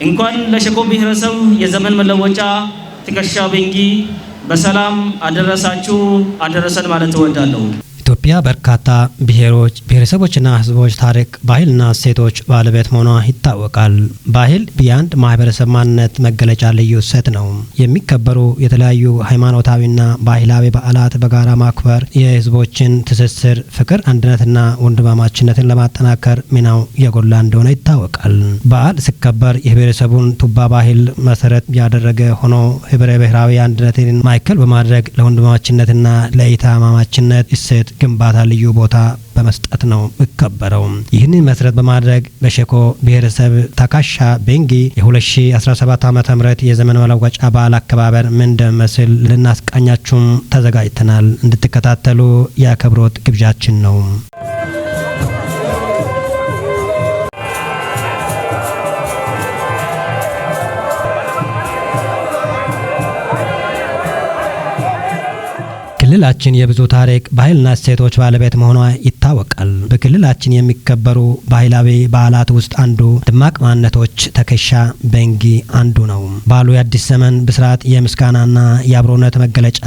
እንኳን ለሸኮ ብሔረሰብ የዘመን መለወጫ ትከሻ ቤንጊ በሰላም አደረሳችሁ አደረሰን ማለት እወዳለሁ። ኢትዮጵያ በርካታ ብሔሮች፣ ብሔረሰቦችና ሕዝቦች ታሪክ፣ ባህልና እሴቶች ባለቤት መሆኗ ይታወቃል። ባህል የአንድ ማህበረሰብ ማንነት መገለጫ ልዩ እሴት ነው። የሚከበሩ የተለያዩ ሃይማኖታዊና ባህላዊ በዓላት በጋራ ማክበር የሕዝቦችን ትስስር፣ ፍቅር፣ አንድነትና ወንድማማችነትን ለማጠናከር ሚናው የጎላ እንደሆነ ይታወቃል። በዓል ሲከበር የብሔረሰቡን ቱባ ባህል መሰረት ያደረገ ሆኖ ህብረ ብሔራዊ አንድነትን ማዕከል በማድረግ ለወንድማማችነትና ለእህትማማችነት እሴት ግንባታ ልዩ ቦታ በመስጠት ነው የሚከበረው። ይህንን መሰረት በማድረግ በሸኮ ብሔረሰብ ታካሻ ቤንጊ የ2017 ዓ.ም የዘመን መለወጫ በዓል አከባበር ምን እንደሚመስል ልናስቃኛችሁም ተዘጋጅተናል። እንድትከታተሉ የአክብሮት ግብዣችን ነው። ክልላችን የብዙ ታሪክ፣ ባህልና እሴቶች ባለቤት መሆኗ ይታወቃል። በክልላችን የሚከበሩ ባህላዊ በዓላት ውስጥ አንዱ ደማቅ ማንነቶች ተከሻ ቤንጊ አንዱ ነው። በዓሉ የአዲስ ዘመን ብስራት፣ የምስጋናና የአብሮነት መገለጫ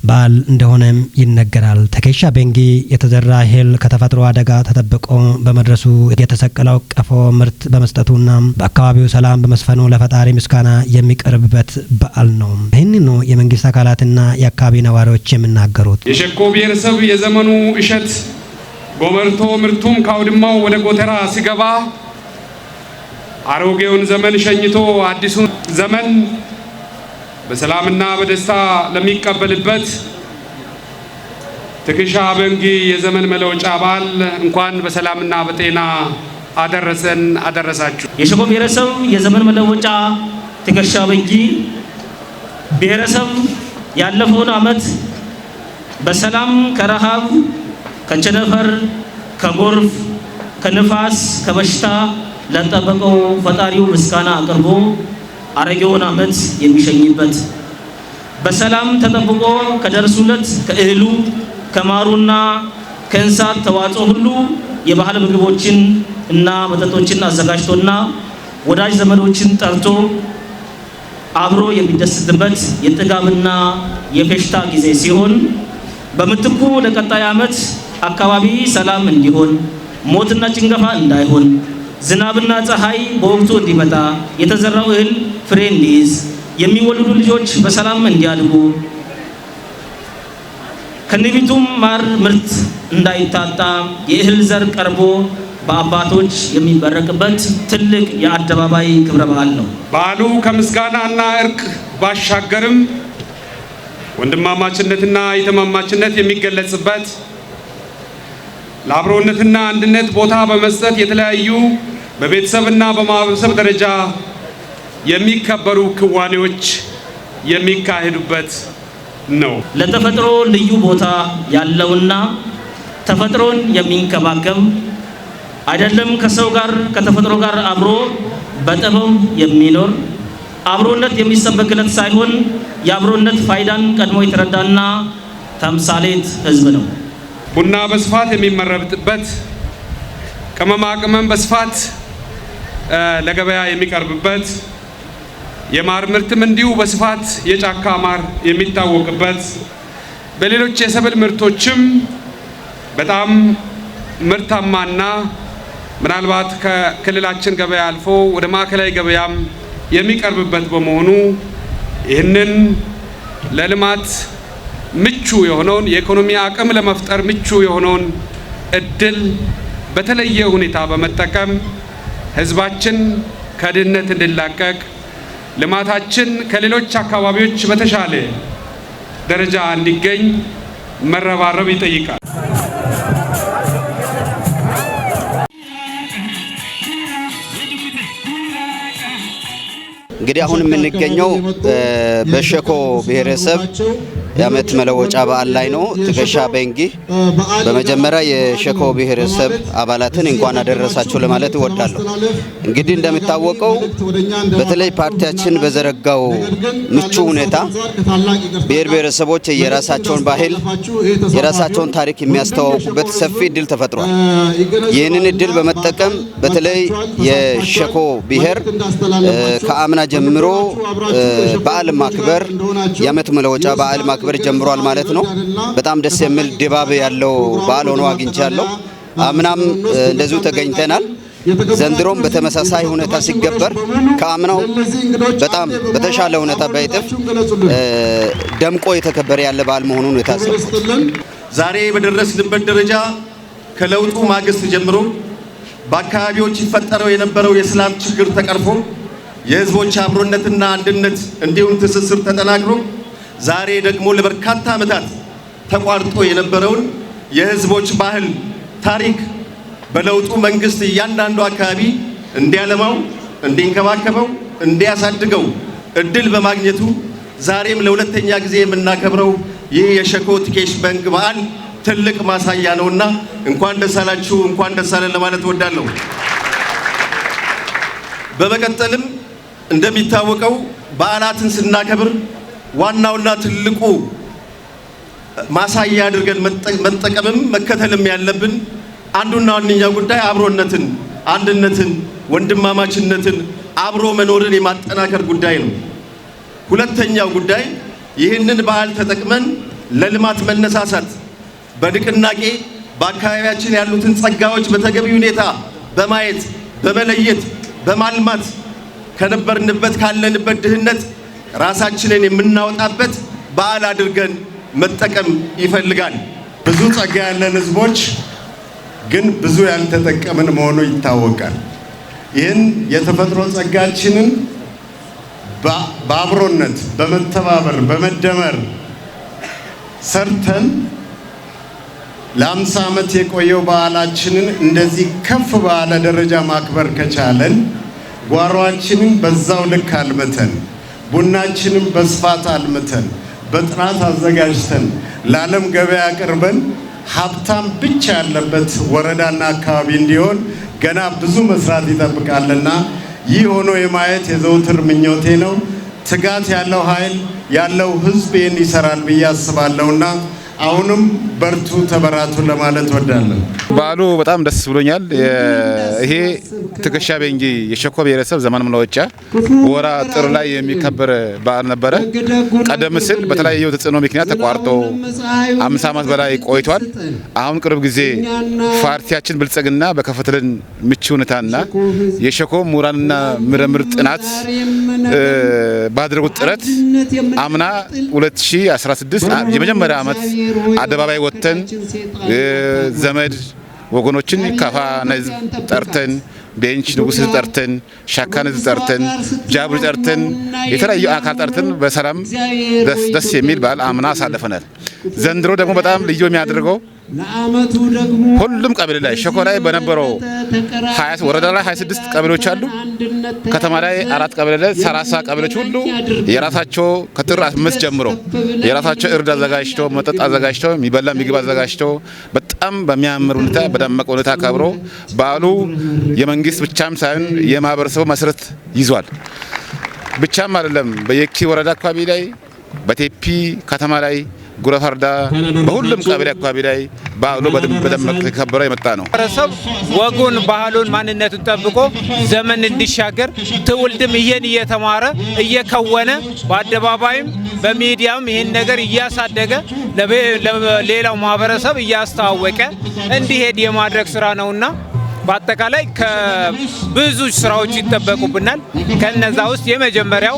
በዓል እንደሆነም ይነገራል። ተከሻ ቤንጊ የተዘራ እህል ከተፈጥሮ አደጋ ተጠብቆ በመድረሱ፣ የተሰቀለው ቀፎ ምርት በመስጠቱና በአካባቢው ሰላም በመስፈኑ ለፈጣሪ ምስጋና የሚቀርብበት በዓል ነው። ይህንኑ የመንግስት አካላትና የአካባቢ ነዋሪዎች የሚናገሩት። የሸኮ ብሔረሰብ የዘመኑ እሸት ጎመርቶ ምርቱም ካውድማው ወደ ጎተራ ሲገባ አሮጌውን ዘመን ሸኝቶ አዲሱን ዘመን በሰላምና በደስታ ለሚቀበልበት ትከሻ በንጊ የዘመን መለወጫ በዓል እንኳን በሰላምና በጤና አደረሰን አደረሳችሁ። የሸኮ ብሔረሰብ የዘመን መለወጫ ትከሻ ቤንጊ ብሔረሰብ ያለፈውን ዓመት በሰላም ከረሃብ፣ ከቸነፈር፣ ከጎርፍ፣ ከንፋስ፣ ከበሽታ ለጠበቀው ፈጣሪው ምስጋና አቅርቦ አሮጌውን ዓመት የሚሸኝበት፣ በሰላም ተጠብቆ ከደረሱለት ከእህሉ፣ ከማሩና ከእንስሳት ተዋጽኦ ሁሉ የባህል ምግቦችን እና መጠጦችን አዘጋጅቶና ወዳጅ ዘመዶችን ጠርቶ አብሮ የሚደሰትበት የጥጋብና የፌሽታ ጊዜ ሲሆን፣ በምትኩ ለቀጣይ ዓመት አካባቢ ሰላም እንዲሆን፣ ሞትና ጭንገፋ እንዳይሆን፣ ዝናብና ፀሐይ በወቅቱ እንዲመጣ፣ የተዘራው እህል ፍሬ እንዲይዝ፣ የሚወለዱ ልጆች በሰላም እንዲያድጉ፣ ከንቢቱም ማር ምርት እንዳይታጣ የእህል ዘር ቀርቦ በአባቶች የሚመረቅበት ትልቅ የአደባባይ ክብረ በዓል ነው። በዓሉ ከምስጋናና እርቅ ባሻገርም ወንድማማችነትና የተማማችነት የሚገለጽበት፣ ለአብሮነትና አንድነት ቦታ በመስጠት የተለያዩ በቤተሰብና በማህበረሰብ ደረጃ የሚከበሩ ክዋኔዎች የሚካሄዱበት ነው። ለተፈጥሮ ልዩ ቦታ ያለውና ተፈጥሮን የሚንከባከብ አይደለም ከሰው ጋር ከተፈጥሮ ጋር አብሮ በጥበብ የሚኖር፣ አብሮነት የሚሰበክለት ሳይሆን የአብሮነት ፋይዳን ቀድሞ የተረዳና ተምሳሌት ህዝብ ነው። ቡና በስፋት የሚመረትበት፣ ቅመማ ቅመም በስፋት ለገበያ የሚቀርብበት፣ የማር ምርትም እንዲሁ በስፋት የጫካ ማር የሚታወቅበት፣ በሌሎች የሰብል ምርቶችም በጣም ምርታማና ምናልባት ከክልላችን ገበያ አልፎ ወደ ማዕከላዊ ገበያም የሚቀርብበት በመሆኑ ይህንን ለልማት ምቹ የሆነውን፣ የኢኮኖሚ አቅም ለመፍጠር ምቹ የሆነውን እድል በተለየ ሁኔታ በመጠቀም ሕዝባችን ከድህነት እንዲላቀቅ፣ ልማታችን ከሌሎች አካባቢዎች በተሻለ ደረጃ እንዲገኝ መረባረብ ይጠይቃል። እንግዲህ አሁን የምንገኘው በሸኮ ብሔረሰብ የዓመት መለወጫ በዓል ላይ ነው። ትከሻ ቤንጊ በመጀመሪያ የሸኮ ብሔረሰብ አባላትን እንኳን አደረሳችሁ ለማለት እወዳለሁ። እንግዲህ እንደሚታወቀው በተለይ ፓርቲያችን በዘረጋው ምቹ ሁኔታ ብሔር ብሔረሰቦች የራሳቸውን ባህል፣ የራሳቸውን ታሪክ የሚያስተዋውቁበት ሰፊ እድል ተፈጥሯል። ይህንን እድል በመጠቀም በተለይ የሸኮ ብሔር ከአምና ጀምሮ በዓል ማክበር፣ የዓመት መለወጫ በዓል ማክበር ጀምሯል ማለት ነው። በጣም ደስ የሚል ድባብ ያለው በዓል ሆኖ አግኝቻለሁ። አምናም እንደዚሁ ተገኝተናል። ዘንድሮም በተመሳሳይ ሁኔታ ሲገበር ከአምናው በጣም በተሻለ ሁኔታ በእጥፍ ደምቆ የተከበረ ያለ በዓል መሆኑን የታዘብኩት። ዛሬ በደረስንበት ደረጃ ከለውጡ ማግስት ጀምሮ በአካባቢዎች ይፈጠረው የነበረው የሰላም ችግር ተቀርፎ፣ የሕዝቦች አብሮነትና አንድነት እንዲሁም ትስስር ተጠናክሮ፣ ዛሬ ደግሞ ለበርካታ ዓመታት ተቋርጦ የነበረውን የሕዝቦች ባህል፣ ታሪክ በለውጡ መንግስት እያንዳንዱ አካባቢ እንዲያለማው፣ እንዲንከባከበው፣ እንዲያሳድገው እድል በማግኘቱ ዛሬም ለሁለተኛ ጊዜ የምናከብረው ይህ የሸኮ ቲኬሽ በንግ በዓል ትልቅ ማሳያ ነውና እንኳን ደስ አላችሁ፣ እንኳን ደስ አለን ለማለት እወዳለሁ። በመቀጠልም እንደሚታወቀው በዓላትን ስናከብር ዋናውና ትልቁ ማሳያ አድርገን መጠቀምም መከተልም ያለብን አንዱና ዋነኛው ጉዳይ አብሮነትን፣ አንድነትን፣ ወንድማማችነትን፣ አብሮ መኖርን የማጠናከር ጉዳይ ነው። ሁለተኛው ጉዳይ ይህንን በዓል ተጠቅመን ለልማት መነሳሳት፣ በንቅናቄ በአካባቢያችን ያሉትን ጸጋዎች በተገቢ ሁኔታ በማየት፣ በመለየት፣ በማልማት ከነበርንበት ካለንበት ድህነት ራሳችንን የምናወጣበት በዓል አድርገን መጠቀም ይፈልጋል። ብዙ ጸጋ ያለን ህዝቦች ግን ብዙ ያልተጠቀምን መሆኑ ይታወቃል። ይህን የተፈጥሮ ጸጋችንን በአብሮነት፣ በመተባበር፣ በመደመር ሰርተን ለ50 ዓመት የቆየው በዓላችንን እንደዚህ ከፍ ባለ ደረጃ ማክበር ከቻለን፣ ጓሯችንን በዛው ልክ አልምተን፣ ቡናችንን በስፋት አልምተን፣ በጥራት አዘጋጅተን ለዓለም ገበያ አቅርበን ሀብታም ብቻ ያለበት ወረዳና አካባቢ እንዲሆን ገና ብዙ መስራት ይጠብቃልና ይህ ሆኖ የማየት የዘውትር ምኞቴ ነው። ትጋት ያለው ኃይል ያለው ህዝብ ይህን ይሰራል ብዬ አስባለሁና አሁንም በርቱ፣ ተበራቱ ለማለት እወዳለሁ። በዓሉ በጣም ደስ ብሎኛል። ይሄ ትከሻ ቤንጂ የሸኮ ብሔረሰብ ዘመን መለወጫ ወራ ጥር ላይ የሚከበር በዓል ነበረ። ቀደም ሲል በተለያዩ ተጽዕኖ ምክንያት ተቋርጦ 50 ዓመት በላይ ቆይቷል። አሁን ቅርብ ጊዜ ፓርቲያችን ብልጽግና በከፈተልን ምቹ ሁኔታና የሸኮ ምሁራንና ምርምር ጥናት ባደረጉት ጥረት አምና 2016 የመጀመሪያ ዓመት አደባባይ ወጥተን ዘመድ ወገኖችን ካፋ ህዝብ ጠርተን፣ ቤንች ንጉስ ህዝብ ጠርተን፣ ሻካን ህዝብ ጠርተን፣ ጃብሪ ጠርተን፣ የተለያዩ አካል ጠርተን በሰላም ደስ የሚል በዓል አምና አሳልፈናል። ዘንድሮ ደግሞ በጣም ልዩ የሚያደርገው ሁሉም ቀበሌ ላይ፣ ሸኮ ላይ በነበረው ወረዳ ላይ 26 ቀበሌዎች አሉ። ከተማ ላይ አራት ቀበሌ ላይ 30 ቀበሌዎች ሁሉ የራሳቸው ከጥር 5 ጀምሮ የራሳቸው እርድ አዘጋጅቶ፣ መጠጥ አዘጋጅቶ፣ የሚበላ ምግብ አዘጋጅቶ በጣም በሚያምር ሁኔታ፣ በደመቀ ሁኔታ ከብሮ በዓሉ የመንግስት ብቻም ሳይሆን የማህበረሰቡ መሰረት ይዟል። ብቻም አይደለም፣ በየኪ ወረዳ አካባቢ ላይ፣ በቴፒ ከተማ ላይ፣ ጉረፈርዳ በሁሉም ቀበሌ አካባቢ ላይ በዓሉ በደመቀ ተከብሮ የመጣ ነው። ማህበረሰብ ወጉን፣ ባህሉን፣ ማንነቱን ጠብቆ ዘመን እንዲሻገር ትውልድም ይሄን እየተማረ እየከወነ በአደባባይም በሚዲያም ይህን ነገር እያሳደገ ለሌላው ማህበረሰብ እያስተዋወቀ እንዲሄድ የማድረግ ስራ ነውና በአጠቃላይ ከብዙ ስራዎች ይጠበቁብናል። ከነዛ ውስጥ የመጀመሪያው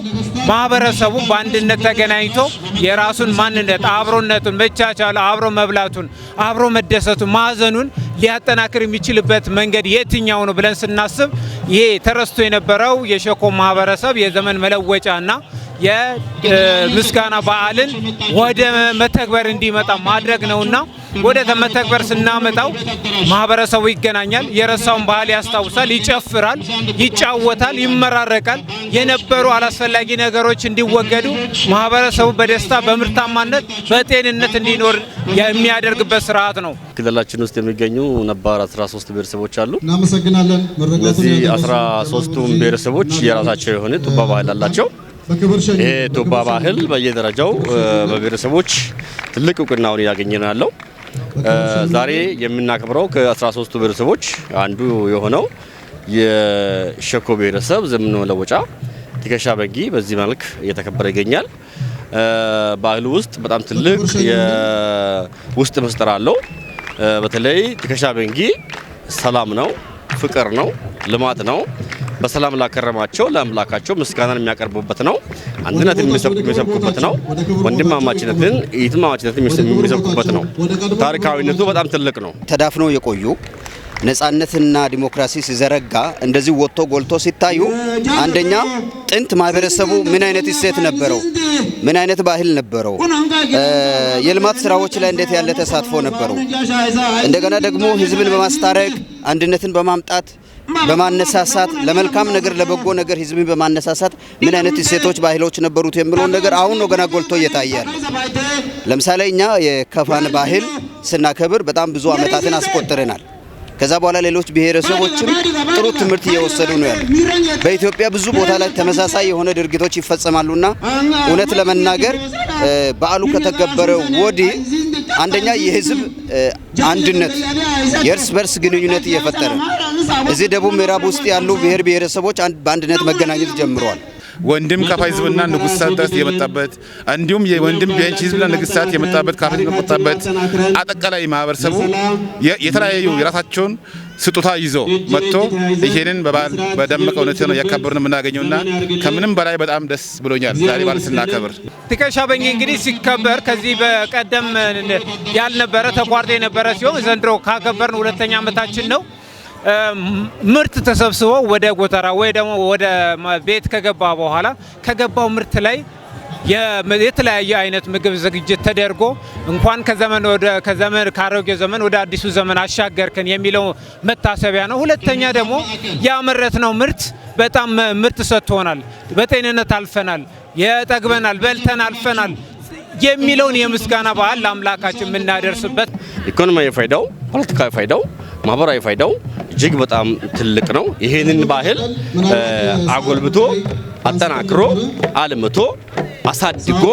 ማህበረሰቡ በአንድነት ተገናኝቶ የራሱን ማንነት፣ አብሮነቱን፣ መቻቻል፣ አብሮ መብላቱን፣ አብሮ መደሰቱን፣ ማዘኑን ሊያጠናክር የሚችልበት መንገድ የትኛው ነው ብለን ስናስብ ይሄ ተረስቶ የነበረው የሸኮ ማህበረሰብ የዘመን መለወጫና የምስጋና በዓልን ወደ መተግበር እንዲመጣ ማድረግ ነውና ወደ መተግበር ስናመጣው ማህበረሰቡ ይገናኛል፣ የረሳውን ባህል ያስታውሳል፣ ይጨፍራል፣ ይጫወታል፣ ይመራረቃል። የነበሩ አላስፈላጊ ነገሮች እንዲወገዱ ማህበረሰቡ በደስታ፣ በምርታማነት፣ በጤንነት እንዲኖር የሚያደርግበት ስርዓት ነው። ክልላችን ውስጥ የሚገኙ ነባር 13 ብሔረሰቦች አሉ። እናመሰግናለን። እነዚህ 13ቱም ብሔረሰቦች የራሳቸው የሆነ ቱባ ባህል አላቸው። ይሄ ቱባ ባህል በየደረጃው በብሔረሰቦች ትልቅ እውቅናውን እያገኘ ነው ያለው። ዛሬ የምናከብረው ከ13ቱ ብሔረሰቦች አንዱ የሆነው የሸኮ ብሔረሰብ ዘመን መለወጫ ትከሻ በንጊ በዚህ መልክ እየተከበረ ይገኛል። ባህሉ ውስጥ በጣም ትልቅ የውስጥ ምስጢር አለው። በተለይ ትከሻ በንጊ ሰላም ነው፣ ፍቅር ነው፣ ልማት ነው። በሰላም ላከረማቸው ለአምላካቸው ምስጋናን የሚያቀርቡበት ነው። አንድነትን የሚሰብኩበት ነው። ወንድማማችነትን፣ እህትማማችነትን የሚሰብኩበት ነው። ታሪካዊነቱ በጣም ትልቅ ነው። ተዳፍነው የቆዩ ነጻነትና ዲሞክራሲ ሲዘረጋ እንደዚህ ወጥቶ ጎልቶ ሲታዩ፣ አንደኛ ጥንት ማህበረሰቡ ምን አይነት እሴት ነበረው? ምን አይነት ባህል ነበረው? የልማት ስራዎች ላይ እንዴት ያለ ተሳትፎ ነበረው? እንደገና ደግሞ ህዝብን በማስታረቅ፣ አንድነትን በማምጣት፣ በማነሳሳት፣ ለመልካም ነገር ለበጎ ነገር ህዝብን በማነሳሳት ምን አይነት እሴቶች፣ ባህሎች ነበሩት የሚለውን ነገር አሁን ነው ገና ጎልቶ እየታየ ያለው። ለምሳሌ እኛ የከፋን ባህል ስናከብር በጣም ብዙ አመታትን አስቆጥረናል። ከዛ በኋላ ሌሎች ብሔረሰቦችም ጥሩ ትምህርት እየወሰዱ ነው ያሉት። በኢትዮጵያ ብዙ ቦታ ላይ ተመሳሳይ የሆነ ድርጊቶች ይፈጸማሉና እውነት ለመናገር በዓሉ ከተከበረ ወዲህ አንደኛ የህዝብ አንድነት፣ የእርስ በርስ ግንኙነት እየፈጠረ፣ እዚህ ደቡብ ምዕራብ ውስጥ ያሉ ብሔር ብሔረሰቦች በአንድነት መገናኘት ጀምረዋል። ወንድም ካፋ ህዝብና ንጉሳት ድረስ የመጣበት፣ እንዲሁም የወንድም ቤንች ህዝብና ንግስታት የመጣበት፣ ካፋ ህዝብ የመጣበት፣ አጠቃላይ ማህበረሰቡ የተለያዩ የራሳቸውን ስጦታ ይዞ መጥቶ ይሄንን በበዓል በደመቀ ሁኔታ ነው እያከበርን የምናገኘውና ከምንም በላይ በጣም ደስ ብሎኛል ዛሬ በዓል ስናከብር። ትከሻ በንጊ እንግዲህ ሲከበር ከዚህ በቀደም ያልነበረ፣ ተቋርጦ የነበረ ሲሆን ዘንድሮ ካከበርን ሁለተኛ ዓመታችን ነው። ምርት ተሰብስቦ ወደ ጎተራ ወይ ደግሞ ወደ ቤት ከገባ በኋላ ከገባው ምርት ላይ የተለያየ አይነት ምግብ ዝግጅት ተደርጎ እንኳን ከዘመን ወደ ከዘመን፣ ካሮጌ ዘመን ወደ አዲሱ ዘመን አሻገርከን የሚለው መታሰቢያ ነው። ሁለተኛ ደግሞ ያመረትነው ምርት በጣም ምርት ሰጥቶናል፣ በጤንነት አልፈናል፣ የጠግበናል፣ በልተን አልፈናል የሚለውን የምስጋና በዓል ለአምላካችን የምናደርስበት። ኢኮኖሚያዊ ፋይዳው፣ ፖለቲካዊ ፋይዳው፣ ማህበራዊ ፋይዳው እጅግ በጣም ትልቅ ነው። ይህንን ባህል አጎልብቶ፣ አጠናክሮ፣ አልምቶ፣ አሳድጎ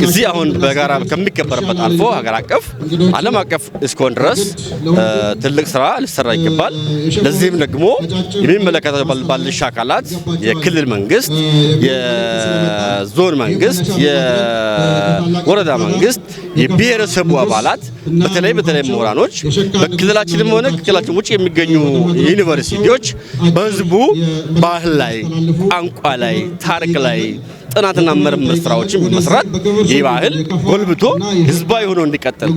እዚህ አሁን በጋራ ከሚከበርበት አልፎ ሀገር አቀፍ፣ ዓለም አቀፍ እስከሆን ድረስ ትልቅ ስራ ሊሰራ ይገባል። ለዚህም ደግሞ የሚመለከተው ባለድርሻ አካላት የክልል መንግስት፣ የዞን መንግስት፣ የወረዳ መንግስት፣ የብሔረሰቡ አባላት፣ በተለይ በተለይ ምሁራኖች በክልላችንም ሆነ ከክልላችን ውጭ የሚገኙ ዩኒቨርሲቲዎች በህዝቡ ባህል ላይ፣ ቋንቋ ላይ፣ ታሪክ ላይ ጥናትና ምርምር ስራዎችን በመስራት ይህ ባህል ጎልብቶ ህዝባዊ ሆኖ እንዲቀጥል፣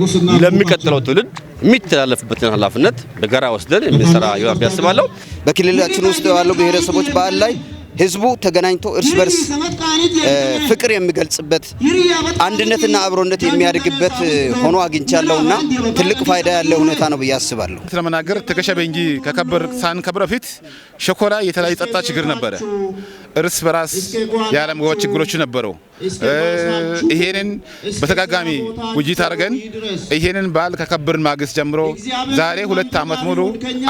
ለሚቀጥለው ትውልድ የሚተላለፍበትን ኃላፊነት በጋራ ወስደን የምንሰራ ይሆናል ብዬ አስባለሁ። በክልላችን ውስጥ ያሉ ብሔረሰቦች በዓል ላይ ህዝቡ ተገናኝቶ እርስ በርስ ፍቅር የሚገልጽበት፣ አንድነትና አብሮነት የሚያድግበት ሆኖ አግኝቻለሁና ትልቅ ፋይዳ ያለው ሁኔታ ነው ብዬ አስባለሁ። ለመናገር ትከሻ በንጊ ከከበር ሳንከብር በፊት ሸኮ ላይ የተለያዩ ጸጥታ ችግር ነበረ። እርስ በራስ ያለመግባባት ችግሮች ነበሩ። ይሄንን በተደጋጋሚ ውይይት አድርገን ይሄንን በዓል ከከበርን ማግስት ጀምሮ ዛሬ 2 ዓመት ሙሉ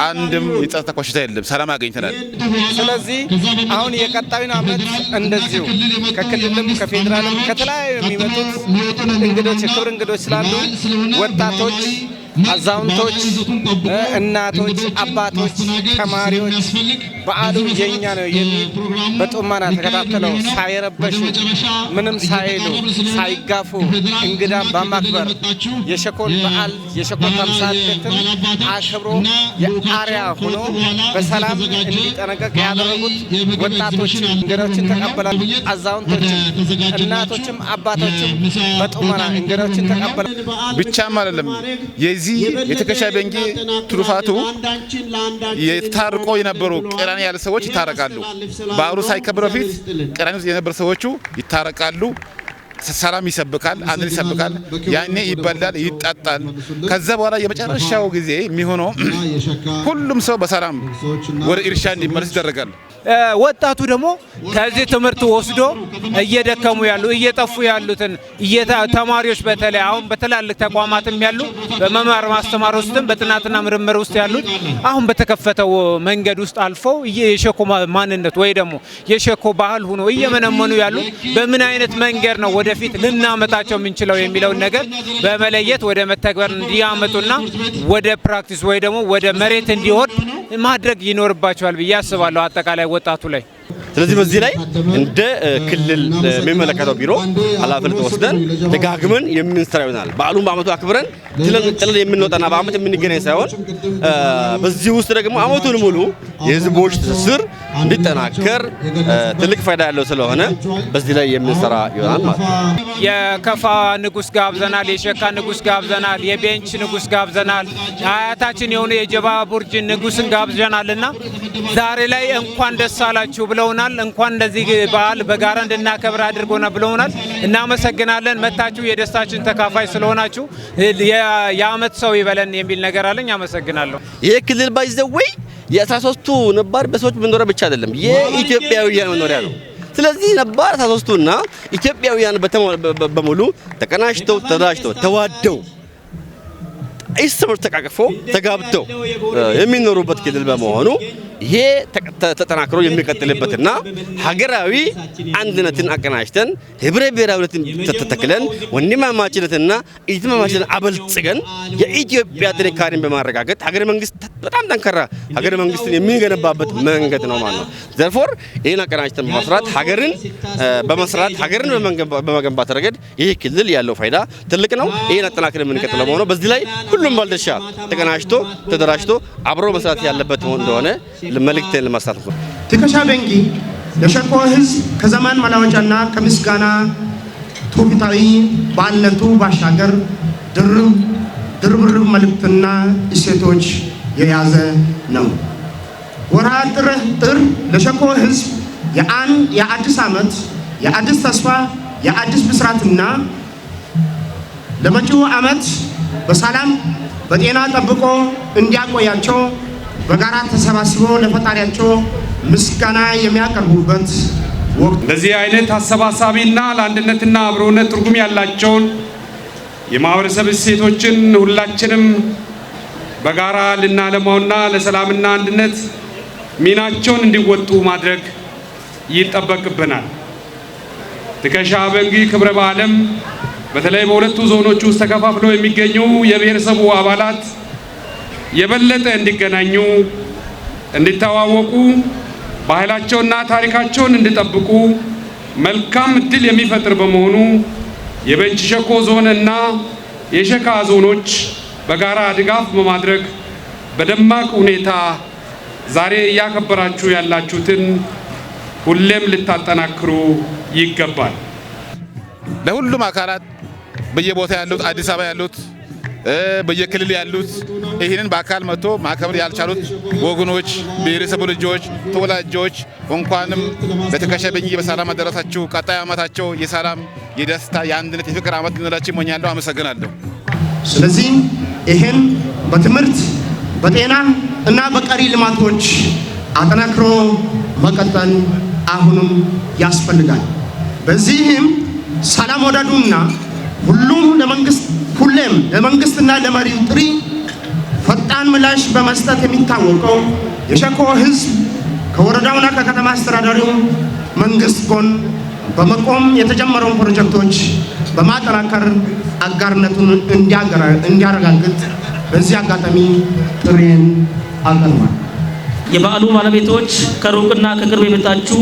አንድም የጸጥታ ኮሽታ የለም፣ ሰላም አግኝተናል። ስለዚህ አሁን የቀጣዩን ዓመት እንደዚሁ ከክልልም ከፌዴራልም ከተለያዩ የሚመጡት እንግዶች፣ የክብር እንግዶች ስላሉ ወጣቶች፣ አዛውንቶች፣ እናቶች፣ አባቶች፣ ተማሪዎች በዓሉ የኛ ነው የሚል በጥሞና ተከታትለው፣ ሳይረበሹ፣ ምንም ሳይሉ፣ ሳይጋፉ እንግዳን በማክበር የሸኮን በዓል፣ የሸኮን ተምሳሌትን አክብሮ የአርያ ሆኖ በሰላም እንዲጠናቀቅ ያደረጉት ወጣቶች እንግዶችን ተቀበላል። አዛውንቶችም፣ እናቶችም፣ አባቶችም በጥሞና እንግዶችን ተቀበላል። ብቻም አይደለም፣ የዚህ የትከሻ በንጊ ትሩፋቱ የታርቆ የነበሩ ቅራኔ ያለ ሰዎች ይታረቃሉ። በዓሉ ሳይከበር በፊት ቅራኔ ውስጥ የነበሩ ሰዎቹ ይታረቃሉ። ሰላም ይሰብካል፣ አንድነት ይሰብካል። ያኔ ይበላል፣ ይጠጣል። ከዛ በኋላ የመጨረሻው ጊዜ የሚሆነው ሁሉም ሰው በሰላም ወደ እርሻ እንዲመለስ ይደረጋል። ወጣቱ ደግሞ ከዚህ ትምህርት ወስዶ እየደከሙ ያሉ፣ እየጠፉ ያሉትን ተማሪዎች፣ በተለይ አሁን በትላልቅ ተቋማትም ያሉ፣ በመማር ማስተማር ውስጥም በጥናትና ምርምር ውስጥ ያሉት፣ አሁን በተከፈተው መንገድ ውስጥ አልፈው የሸኮ ማንነት ወይ ደግሞ የሸኮ ባህል ሆኖ እየመነመኑ ያሉት በምን አይነት መንገድ ነው ወደፊት ልናመጣቸው የምንችለው የሚለውን ነገር በመለየት ወደ መተግበር እንዲያመጡና ወደ practice ወይ ደግሞ ወደ መሬት እንዲወርድ ማድረግ ይኖርባቸዋል ብዬ አስባለሁ አጠቃላይ ወጣቱ ላይ። ስለዚህ በዚህ ላይ እንደ ክልል የሚመለከተው ቢሮ ኃላፊነት ወስደን ደጋግመን የምንሰራ ይሆናል። በዓሉን በአመቱ አክብረን ጥለን የምንወጣና በአመት የምንገናኝ ሳይሆን፣ በዚህ ውስጥ ደግሞ አመቱን ሙሉ የህዝቦች ትስስር እንዲጠናከር ትልቅ ፋይዳ ያለው ስለሆነ በዚህ ላይ የምንሰራ ይሆናል ማለት ነው። የከፋ ንጉስ ጋብዘናል፣ የሸካ ንጉስ ጋብዘናል፣ የቤንች ንጉስ ጋብዘናል፣ አያታችን የሆኑ የጀባ ቡርጅ ንጉስን ጋብዘናልና ዛሬ ላይ እንኳን ደስ አላችሁ ብለውናል። እንኳን እንደዚህ በዓል በጋራ እንድናከብር አድርጎናል ብለውናል። እናመሰግናለን። መታችሁ የደስታችን ተካፋይ ስለሆናችሁ የአመት ሰው ይበለን የሚል ነገር አለኝ። አመሰግናለሁ። ይህ ክልል by the way የ13ቱ ነባር ብሔረሰቦች መኖሪያ ብቻ አይደለም፣ የኢትዮጵያውያን መኖሪያ ነው። ስለዚህ ነባር 13ቱና ኢትዮጵያውያን በሙሉ ተቀናጅተው፣ ተደራጅተው፣ ተዋደው፣ እርስ በርስ ተቃቅፈው፣ ተጋብተው የሚኖሩበት ክልል በመሆኑ ይሄ ተጠናክሮ የሚቀጥልበትና ሀገራዊ አንድነትን አቀናጅተን፣ ህብረ ብሔራዊነትን ተተክለን፣ ወንድማማችነትና እህትማማችነትን አበልጽገን፣ የኢትዮጵያ ጥንካሬን በማረጋገጥ ሀገረ መንግስት፣ በጣም ጠንካራ ሀገረ መንግስትን የሚገነባበት መንገድ ነው ማለት ነው። Therefore ይህን አቀናጅተን በመስራት፣ ሀገርን በመስራት፣ ሀገርን በመገንባት ረገድ ይህ ክልል ያለው ፋይዳ ትልቅ ነው። ይህን አጠናክረን የምንቀጥለው መሆኑ በዚህ ላይ ሁሉም ባለድርሻ ተቀናጅቶ፣ ተደራጅቶ አብሮ መስራት ያለበት እንደሆነ መልእክቴን ለማስተላለፍ ነው። ትከሻ ቤንጊ ለሸኮ ሕዝብ ከዘመን መለወጫና ከምስጋና ትውፊታዊ በዓልነቱ ባሻገር ድርብ ድርብርብ መልእክትና እሴቶች የያዘ ነው። ወርሃ ጥር ለሸኮ ሕዝብ የአዲስ ዓመት፣ የአዲስ ተስፋ፣ የአዲስ ብስራትና ለመጪው ዓመት በሰላም በጤና ጠብቆ እንዲያቆያቸው በጋራ ተሰባስበው ለፈጣሪያቸው ምስጋና የሚያቀርቡበት ወቅት። እንደዚህ አይነት አሰባሳቢና ለአንድነትና አብሮነት ትርጉም ያላቸውን የማህበረሰብ እሴቶችን ሁላችንም በጋራ ልናለማውና ለሰላምና አንድነት ሚናቸውን እንዲወጡ ማድረግ ይጠበቅብናል። ትከሻ በንጊ ክብረ በዓልም በተለይ በሁለቱ ዞኖች ውስጥ ተከፋፍለው የሚገኙ የብሔረሰቡ አባላት የበለጠ እንዲገናኙ፣ እንዲተዋወቁ፣ ባህላቸውና ታሪካቸውን እንዲጠብቁ መልካም እድል የሚፈጥር በመሆኑ የቤንች ሸኮ ዞን እና የሸካ ዞኖች በጋራ ድጋፍ በማድረግ በደማቅ ሁኔታ ዛሬ እያከበራችሁ ያላችሁትን ሁሌም ልታጠናክሩ ይገባል። ለሁሉም አካላት፣ በየቦታ ያሉት፣ አዲስ አበባ ያሉት፣ በየክልል ያሉት፣ ይህንን በአካል መጥቶ ማክበር ያልቻሉት ወገኖች፣ ብሔረሰቡ ልጆች፣ ተወላጆች እንኳንም ለትከሻ ቤንጊ በሰላም አደረሳችሁ። ቀጣይ ዓመታቸው የሰላም፣ የደስታ፣ የአንድነት፣ የፍቅር ዓመት እንዲሆንላችሁ እመኛለሁ። አመሰግናለሁ። ስለዚህ ይህን በትምህርት፣ በጤና እና በቀሪ ልማቶች አጠናክሮ መቀጠል አሁንም ያስፈልጋል። በዚህም ሰላም ወዳዱና ሁሉም ለመንግስት ሁሌም ለመንግስትና ለመሪው ጥሪ ፈጣን ምላሽ በመስጠት የሚታወቀው የሸኮ ህዝብ ከወረዳውና ከከተማ አስተዳዳሪው መንግስት ጎን በመቆም የተጀመረውን ፕሮጀክቶች በማጠናከር አጋርነቱን እንዲያረጋግጥ በዚህ አጋጣሚ ጥሪዬን አቀርባለሁ። የበዓሉ ባለቤቶች፣ ከሩቅና ከቅርብ የመጣችሁ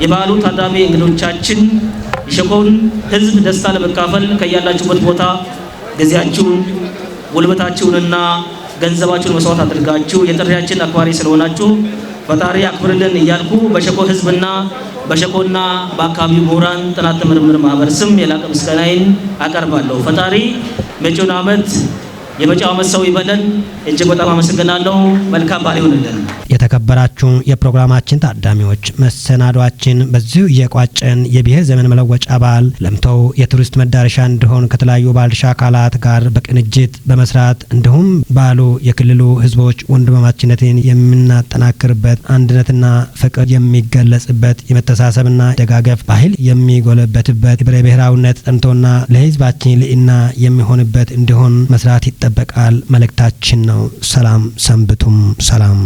የበዓሉ ታዳሚ እንግዶቻችን፣ የሸኮን ህዝብ ደስታ ለመካፈል ከያላችሁበት ቦታ ጊዜያችሁን፣ ጉልበታችሁንና ገንዘባችሁን መስዋዕት አድርጋችሁ የጥሪያችን አክባሪ ስለሆናችሁ ፈጣሪ አክብርልን እያልኩ በሸኮ ህዝብና በሸኮና በአካባቢው ምሁራን ጥናት ምርምር ማህበር ስም የላቀ ምስጋናዬን አቀርባለሁ። ፈጣሪ መጪውን ዓመት የመጪው ዓመት ሰው ይበለን። እጅግ በጣም አመሰግናለሁ። መልካም በዓል ይሁንልን። የተከበራችሁ የፕሮግራማችን ታዳሚዎች፣ መሰናዷችን በዚሁ እየቋጨን የብሔር ዘመን መለወጫ በዓል ለምተው የቱሪስት መዳረሻ እንዲሆን ከተለያዩ ባለድርሻ አካላት ጋር በቅንጅት በመስራት እንዲሁም በዓሉ የክልሉ ሕዝቦች ወንድማማችነትን የምናጠናክርበት፣ አንድነትና ፍቅር የሚገለጽበት፣ የመተሳሰብና ደጋገፍ ባህል የሚጎለበትበት፣ ህብረ ብሔራዊነት ጸንቶና ለሕዝባችን ልዕልና የሚሆንበት እንዲሆን መስራት ይጠበቃል መልእክታችን ነው። ሰላም ሰንብቱም። ሰላም።